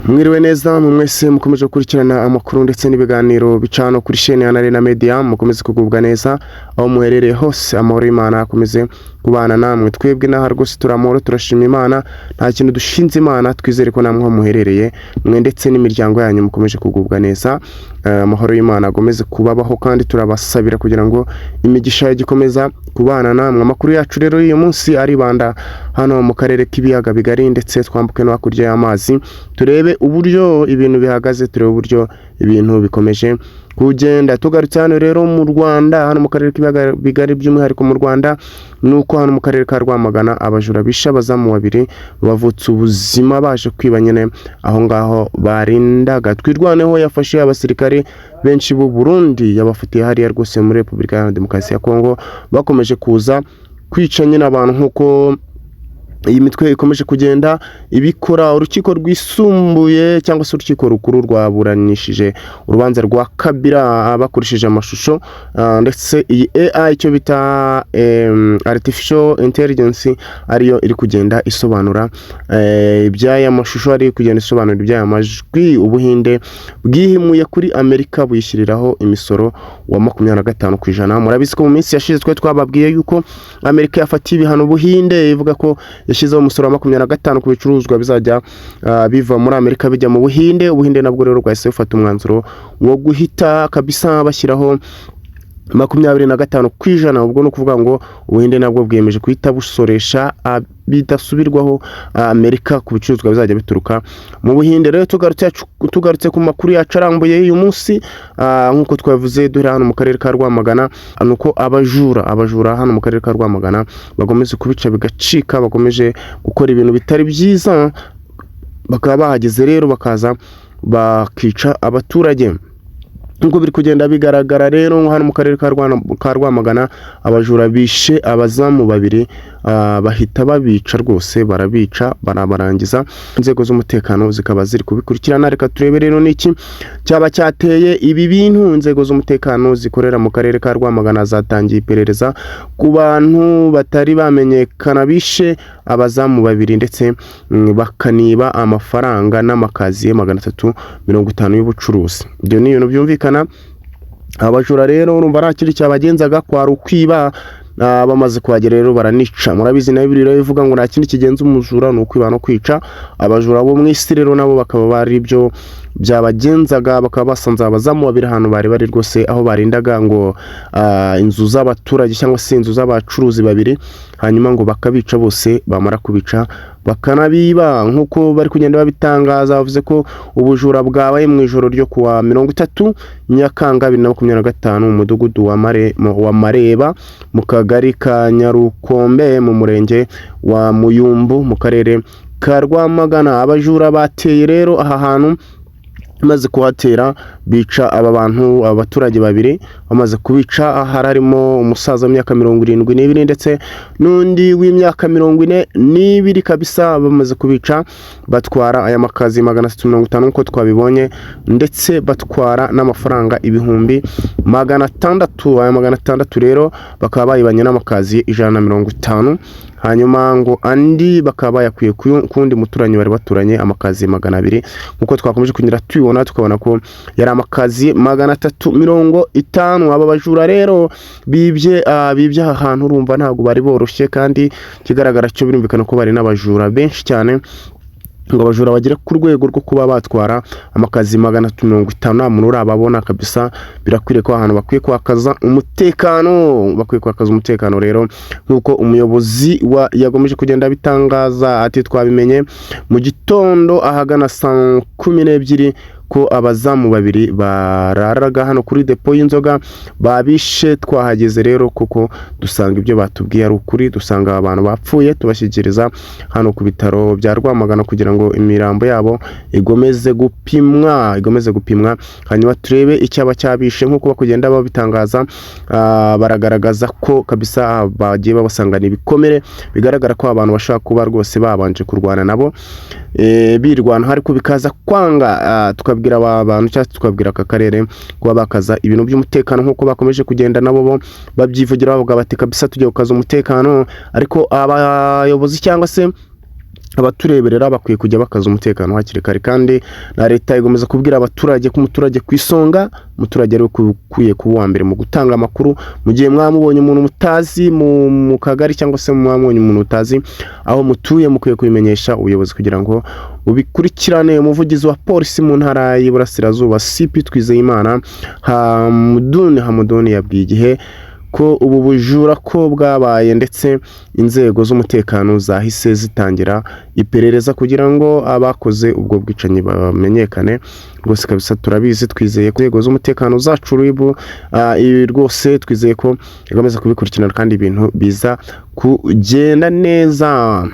Mwiriwe neza mu mwese mukomeje gukurikirana amakuru ndetse n'ibiganiro bica hano kuri chaîne ya Arena Media. Mukomeze kugubwa neza aho muherereye hose, amahoro y'Imana akomeze kubana namwe. Twebwe n'aha rwose turi amahoro, turashima Imana, nta kintu dushinze Imana. Twizere ko namwe aho muherereye mwe ndetse n'imiryango yanyu mukomeje kugubwa neza. Amahoro y'Imana akomeze kubabaho kandi turabasabira kugira ngo imigisha igikomeza kubana namwe. Amakuru yacu rero y'uyu munsi aribanda hano mu karere k'ibiyaga bigari, ndetse twambuke no hakurya y'amazi, turebe uburyo ibintu bihagaze, turebe uburyo ibintu bikomeje kugenda. Tugarutse hano rero mu Rwanda, hano mu karere k'ibiyaga bigari, by'umwihariko mu Rwanda, ni uko hano mu karere ka Rwamagana abajura bishe abazamu babiri bavutse ubuzima baje kwiba nyine aho ngaho barindaga. Twirwaneho yafashe abasirikare benshi b'u Burundi, yabafatiye hariya rwose muri Repubulika Iharanira Demokarasi ya Kongo, bakomeje kuza kwica nyine abantu nk'uko iyi mitwe ikomeje kugenda ibikora. Urukiko rwisumbuye cyangwa se urukiko rukuru rwaburanishije urubanza rwa Kabila bakoresheje amashusho, ndetse iyi AI, icyo bita artificial intelligence, ariyo iri kugenda isobanura iby'aya mashusho, ari kugenda isobanura iby'aya majwi. Ubuhinde bwihimuye kuri Amerika, buyishyiriraho imisoro wa 25%. Murabizi ko mu minsi yashize twe twababwiye yuko Amerika yafatiye ibihano Ubuhinde, ivuga ko yashyizeho umusoro wa 25 ku bicuruzwa bizajya biva muri Amerika bijya mu Buhinde. Ubuhinde nabwo rero bwahise bufata umwanzuro wo guhita kabisa bashyiraho 25%. Ubwo ni ukuvuga ngo Ubuhinde nabwo bwiyemeje guhita busoresha bidasubirwaho Amerika ku bicuruzwa bizajya bituruka mu Buhinde. Rero tugarutse ku makuru yacu arambuye y'uyu munsi, nk'uko twavuze duhera hano mu karere ka Rwamagana, ni uko abajura hano mu karere ka Rwamagana bakomeje kubica bigacika, bakomeje gukora ibintu bitari byiza, bakaba bahageze rero bakaza bakica abaturage nk'uko biri kugenda bigaragara. Rero hano mu karere ka Rwamagana abajura bishe abazamu babiri, bahita babica rwose, barabica barabarangiza, inzego z'umutekano zikaba ziri kubikurikirana. Reka turebe rero n'iki cyaba cyateye ibi bintu. Inzego z'umutekano zikorera mu karere ka Rwamagana zatangiye iperereza ku bantu batari bamenyekana bishe abazamu babiri ndetse bakaniba amafaranga n'amakaziye 350 y'ubucuruzi. Ibyo ni ibintu byumvikana. Abajura rero urumva nta kindi cyabagenzaga kwari ukwiba. Bamaze kuhagera rero baranica. Murabizi nayo Bibiliya ivuga ngo nta kindi kigenza umujura ni ukwiba no kwica. Abajura bo mu isi rero nabo bakaba bari ibyo byabagenzaga, bakaba basanze abazamu babiri ahantu bari bari rwose, aho barindaga ngo inzu z'abaturage cyangwa se inzu z'abacuruzi babiri, hanyuma ngo bakabica bose, bamara kubica bakanabiba. Nk'uko bari kugenda babitangaza, bavuze ko ubujura bwabaye mu ijoro ryo kuwa 30 Nyakanga 2025 mu mudugudu wa Mareba, mu kagari ka Nyarukombe, mu murenge wa Muyumbu, mu karere ka Rwamagana. Abajura bateye rero aha hantu, bamaze kuhatera bica aba bantu, aba baturage babiri. Bamaze kubica, hari harimo umusaza w'imyaka 72 ndetse n'undi w'imyaka 42 kabisa. Bamaze kubica batwara aya makazi 350 nk'uko twabibonye, ndetse batwara n'amafaranga 600,000. Aya 600 rero bakaba bayibanye n'amakazi 150, hanyuma ngo andi bakaba bayakuye ku kundi muturanyi bari baturanye, amakazi 200. Nk'uko twakomeje kunyura tubibona, tukabona ko yari amakazi 350. Aba bajura rero bibye aha hantu, urumva ntabwo bari boroshye, kandi ikigaragara cyo birumvikana ko bari n'abajura benshi cyane. Ngo abajura bagere ku rwego rwo kuba batwara amakazi 350 nta muntu urababona kabisa, birakwiriye ko ahantu bakwiye kwakaza umutekano, bakwiye kwakaza umutekano. Rero nk'uko umuyobozi wa yagomeje kugenda abitangaza, ati twabimenye mu gitondo ahagana saa 12 ko abazamu babiri bararaga hano kuri depo y'inzoga babishe. Twahageze rero kuko dusanga ibyo batubwiye ari ukuri, dusanga abantu bapfuye, tubashyikiriza hano ku bitaro bya Rwamagana kugira ngo imirambo yabo igomeze gupimwa, hanyuma turebe icyaba cyabishe. Nk'uko bakugenda babitangaza, baragaragaza ko kabisa bagiye babasangana ibikomere bigaragara ko abantu bashobora kuba rwose babanje kurwana nabo, birwana ariko bikaza kwanga. Tukabwira aba bantu cyangwa tukabwira aka karere kuba bakaza ibintu by'umutekano, nk'uko bakomeje kugenda nabo bo babyivugira, bavuga bati kabisa tugiye gukaza umutekano. Ariko abayobozi cyangwa se Abatureberera bakwiye kujya bakaza umutekano hakiri kare, kandi na leta igomeza kubwira abaturage ko umuturage ku isonga, umuturage ari we ukwiye kuba uwa mbere mu gutanga amakuru. Mu gihe mwamubonye umuntu mutazi mu kagari cyangwa se mwamubonye umuntu utazi aho mutuye, mukwiye kubimenyesha ubuyobozi kugira ngo bubikurikirane. Umuvugizi wa polisi mu ntara y'Iburasirazuba, CP Twizeyimana Hamuduni, yabwiye Igihe ko ubu bujura ko bwabaye, ndetse inzego z'umutekano zahise zitangira iperereza kugira ngo abakoze ubwo bwicanyi bamenyekane. Rwose kabisa turabizi, twizeye ko inzego z'umutekano zacu, RIB, ibi rwose twizeye ko ikomeza kubikurikirana kandi ibintu biza kugenda neza,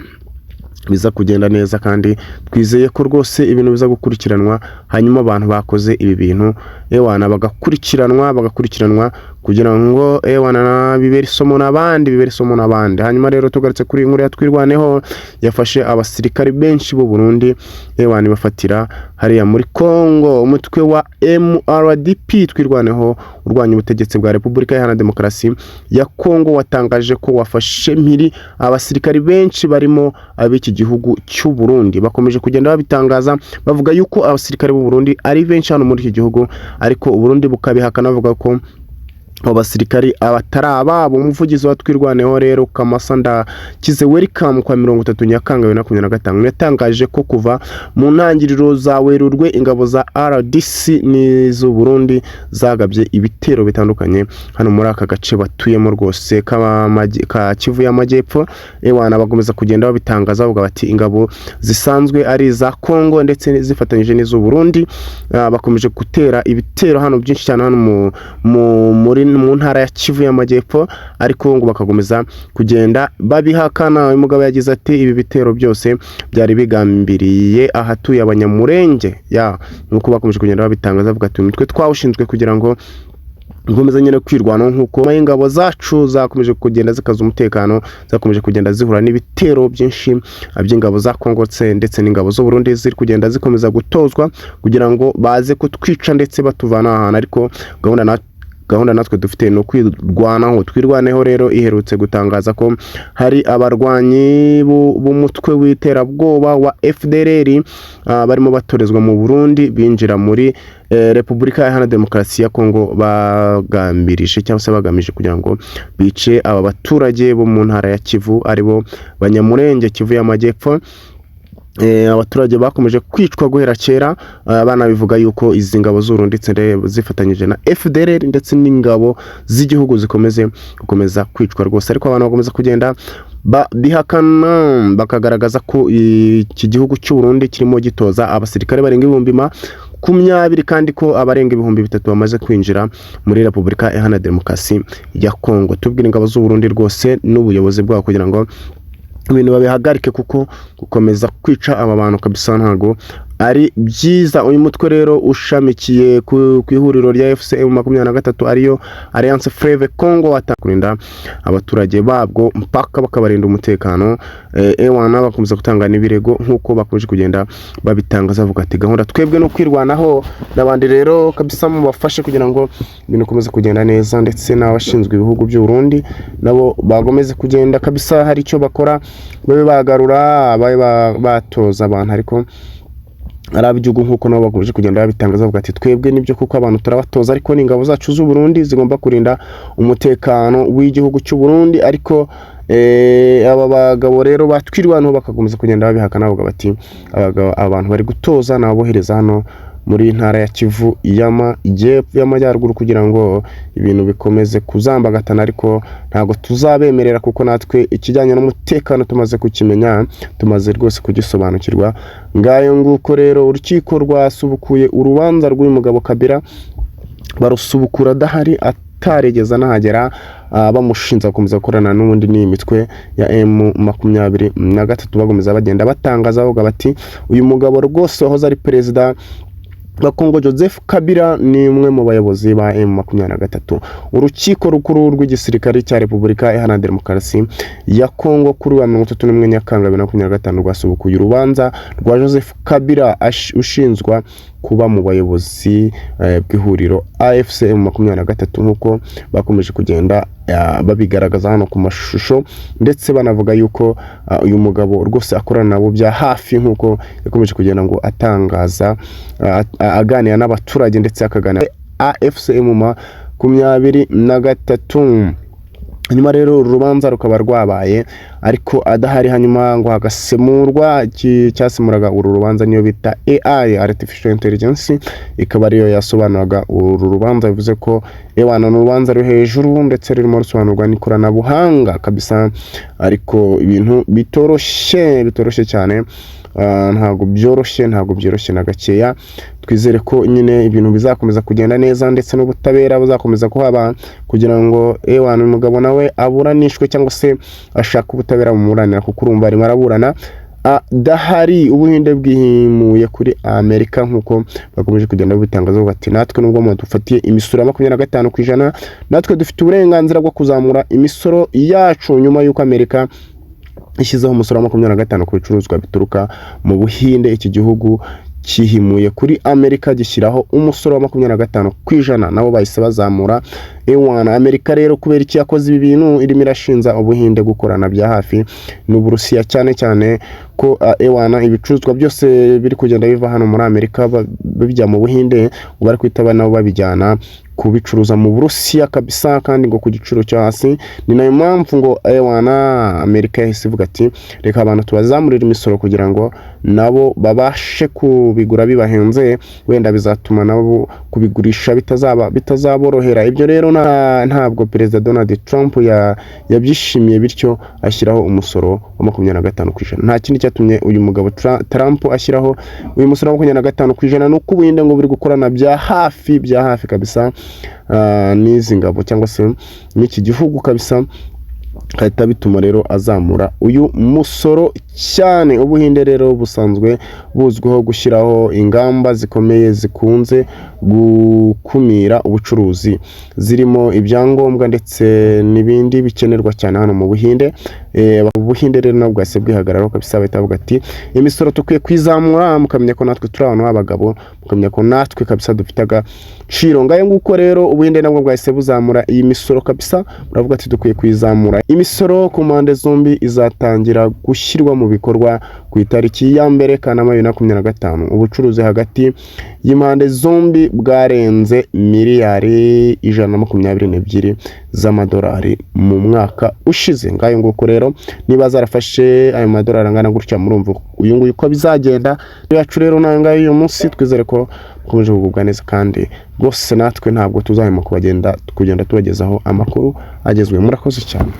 biza kugenda neza, kandi twizeye ko rwose ibintu biza gukurikiranwa, hanyuma abantu bakoze ibi bintu, ewana, bagakurikiranwa kugira ngo, ewana, bibere isomo n'abandi, bibere isomo n'abandi. Hanyuma rero tugarutse kuri iyi nkuru ya Twirwaneho yafashe abasirikari benshi b'u Burundi, ewana, bafatira hariya muri Congo. Umutwe wa MRDP Twirwaneho urwanya ubutegetsi bwa Repubulika Iharanira Demokarasi ya Congo watangaje ko wafashe mpiri abasirikari benshi barimo ab'iki gihugu cy'u Burundi. Bakomeje kugenda babitangaza, bavuga yuko abasirikari b'u Burundi ari benshi hano muri iki gihugu, ariko u Burundi bukabihakana, bavuga ko abo basirikari abatari ababo. Umuvugizi wa Twirwaneho rero, Kamasa Ndakize Welcome, kwa 30 Nyakanga 2025 yatangaje ko kuva mu ntangiriro za Werurwe ingabo za RDC n'iz'u Burundi zagabye ibitero bitandukanye hano muri aka gace batuyemo rwose ka Kivu y'Amajyepfo. Ewana, bakomeza kugenda babitangaza, bavuga bati ingabo zisanzwe ari iza Congo ndetse zifatanyije n'iz'u Burundi bakomeje gutera ibitero hano byinshi cyane hano mu ntara ya Kivu y'Amajyepfo, ariko ngo bakakomeza kugenda babihakana. Uyu mugabo yagize ati: "Ibi bitero byose byari bigambiriye ahatuye Abanyamurenge." Ya, nuko bakomeje kugenda babitangaza, bavuga ati umutwe twawushinzwe kugira ngo nkomeza nyine kwirwanaho, nk'uko ingabo zacu zakomeje kugenda zikaza umutekano, zakomeje kugenda zihura n'ibitero byinshi by'ingabo za Congo ndetse n'ingabo z'u Burundi ziri kugenda zikomeza gutozwa kugira ngo baze kutwica ndetse batuvana ahantu, ariko gahunda natwe dufite ni ukwirwanaho. Twirwaneho rero iherutse gutangaza ko hari abarwanyi b'umutwe w'iterabwoba wa FDLR barimo batorezwa mu Burundi binjira muri Repubulika Iharanira Demokarasi ya Kongo bagambirije cyangwa se bagamije kugira ngo bice aba baturage bo mu ntara ya Kivu, aribo Banyamurenge, Kivu y'Amajyepfo. Abaturage bakomeje kwicwa guhera kera, banabivuga yuko izi ngabo z'Uburundi ndetse zifatanyije na FDLR ndetse n'ingabo z'igihugu zikomeze gukomeza kwicwa rwose, ariko abantu bakomeza kugenda bihakana, bakagaragaza ko iki gihugu cy'u Burundi kirimo gitoza abasirikare barenga 20,000, kandi ko abarenga 3000 bamaze kwinjira muri Repubulika Iharanira Demokarasi ya Kongo. Tubwira ingabo z'u Burundi rwose n'ubuyobozi bwabo kugira ngo ibintu babihagarike, kuko gukomeza kwica aba bantu kabisa ntago ari byiza. Uyu mutwe rero ushamikiye ku ihuriro rya AFC M23, ariyo Alliance Fleuve Congo, kurinda abaturage babwo mpaka bakabarinda umutekano. Ewana, bakomeza gutanga n'ibirego nk'uko bakomeje kugenda babitangaza, bavuga ati gahunda twebwe no kwirwanaho n'abandi rero kabisa mubafashe kugira ngo ibintu bikomeze kugenda neza, ndetse n'abashinzwe ibihugu by'u Burundi nabo bagomeze kugenda kabisa hari icyo bakora, babe bagarura, babe batoza abantu, ariko ari ab'igihugu, nk'uko nabo bakomeje kugenda babitangaza, bavuga ati twebwe nibyo kuko abantu turabatoza, ariko n'ingabo zacu z'u Burundi zigomba kurinda umutekano w'igihugu cy'u Burundi. Ariko aba bagabo rero batwirwanaho bakakomeza kugenda babihakana, bavuga bati abantu bari gutoza nabohereza hano muri ntara ya Kivu y'Amajyepfo, y'Amajyaruguru, kugira ngo ibintu bikomeze kuzambagatana, ariko ntabwo tuzabemerera, kuko natwe ikijyanye n'umutekano tumaze kukimenya, tumaze rwose kugisobanukirwa. Ngayo nguko rero, urukiko rwasubukuye urubanza rw'uyu mugabo Kabila, barusubukura adahari, atarigeze anahagera, bamushinja gukomeza gukorana n'ubundi n'iyi mitwe ya M23. Bakomeza bagenda batangaza, bavuga bati uyu mugabo rwose wahoze ari perezida wa Kongo Joseph Kabila ni umwe mu bayobozi ba M23. Urukiko rukuru rw'igisirikare cya Repubulika Iharanira Demokarasi ya Kongo kuri wa 31 Nyakanga 2025 rwasubukuye urubanza rwa Joseph Kabila ushinjwa kuba mu bayobozi bw'ihuriro AFC M23, nk'uko bakomeje kugenda babigaragaza hano ku mashusho, ndetse banavuga yuko uyu mugabo rwose akorana nabo bya hafi, nk'uko yakomeje kugenda ngo atangaza, aganira n'abaturage ndetse akaganira AFC M23. Hanyuma rero uru rubanza rukaba rwabaye ariko adahari, hanyuma ngo hagasemurwa cyasemuraga uru rubanza niyo bita AI, artificial intelligence, ikaba ariyo yasobanuraga uru rubanza. Bivuze ko ewana ni urubanza ruri hejuru ndetse rurimo rusobanurwa n'ikoranabuhanga kabisa, ariko ibintu bitoroshye, bitoroshye cyane. Ntabwo byoroshye, ntabwo byoroshye na gakeya. Twizere ko nyine ibintu bizakomeza kugenda neza ndetse n'ubutabera buzakomeza kuhaba kugira ngo ewana uyu mugabo nawe aburanishwe cyangwa se ashake ubutabera bumuburanira, kuko urumva arimo araburana adahari. Ubuhinde bwihimuye kuri Amerika nk'uko bakomeje kugenda babitangaza, bavuga ati: "Natwe nubwo mudufatiye imisoro ya 25%, natwe dufite uburenganzira bwo kuzamura imisoro yacu." Nyuma y'uko Amerika ishyizeho umusoro wa 25 ku bicuruzwa bituruka mu Buhinde, iki gihugu cyihimuye kuri Amerika gishyiraho umusoro wa 25%, nabo bahise bazamura ewana. Amerika rero kubera iki yakoze ibi bintu? Irimo irashinja Ubuhinde gukorana bya hafi n'Uburusiya, cyane cyane ko ewana ibicuruzwa byose biri kugenda biva hano muri Amerika bijya mu Buhinde, ngo bari kwitaba nabo babijyana kubicuruza mu Burusiya kabisa, kandi ngo ku giciro cyo hasi. Ni nayo mpamvu ngo ewana Amerika yahise ivuga ati: "Reka abantu tubazamurire imisoro kugira ngo nabo babashe kubigura bibahenze, wenda bizatuma nabo kubigurisha bitazaba bitazaborohera." Ibyo rero ntabwo Perezida Donald Trump yabyishimiye, bityo ashyiraho umusoro wa 25%. Nta kindi cyatumye uyu mugabo Trump ashyiraho uyu musoro wa 25% ni uko Ubuhinde ngo buri gukorana bya hafi, bya hafi kabisa, n'izi ngabo cyangwa se n'iki gihugu kabisa, gahita bituma rero azamura uyu musoro cyane. Ubuhinde rero busanzwe buzwiho gushyiraho ingamba zikomeye zikunze gukumira ubucuruzi, zirimo ibyangombwa ndetse n'ibindi bikenerwa cyane hano mu Buhinde. Ubuhinde rero nabwo bwahise bwihagararaho kabisa, bahita bavuga ati: "Imisoro dukwiye kwizamura, mukamenya ko natwe turi abantu b'abagabo, mukamenya ko natwe kabisa dufite agaciro." Ngayo nguko rero, Ubuhinde nabwo bwahise buzamura iyi misoro kabisa, buravuga ati: "Dukwiye kuyizamura." Imisoro ku mpande zombi izatangira gushyirwa mu bikorwa ku itariki ya 1 Kanama 2025. Ubucuruzi hagati y'impande zombi bwarenze miliyari 122 z'amadolari mu mwaka ushize. Ngayo nguko rero, niba zarafashe ayo madolari angana gutya, murumva uyu nguyu uko bizagenda. Yacu rero nayo ngayo uyu munsi, twizere ko mukomeje kugubwa neza, kandi rwose natwe ntabwo tuzahema kubagenda kugenda tubagezaho amakuru agezweho. Murakoze cyane.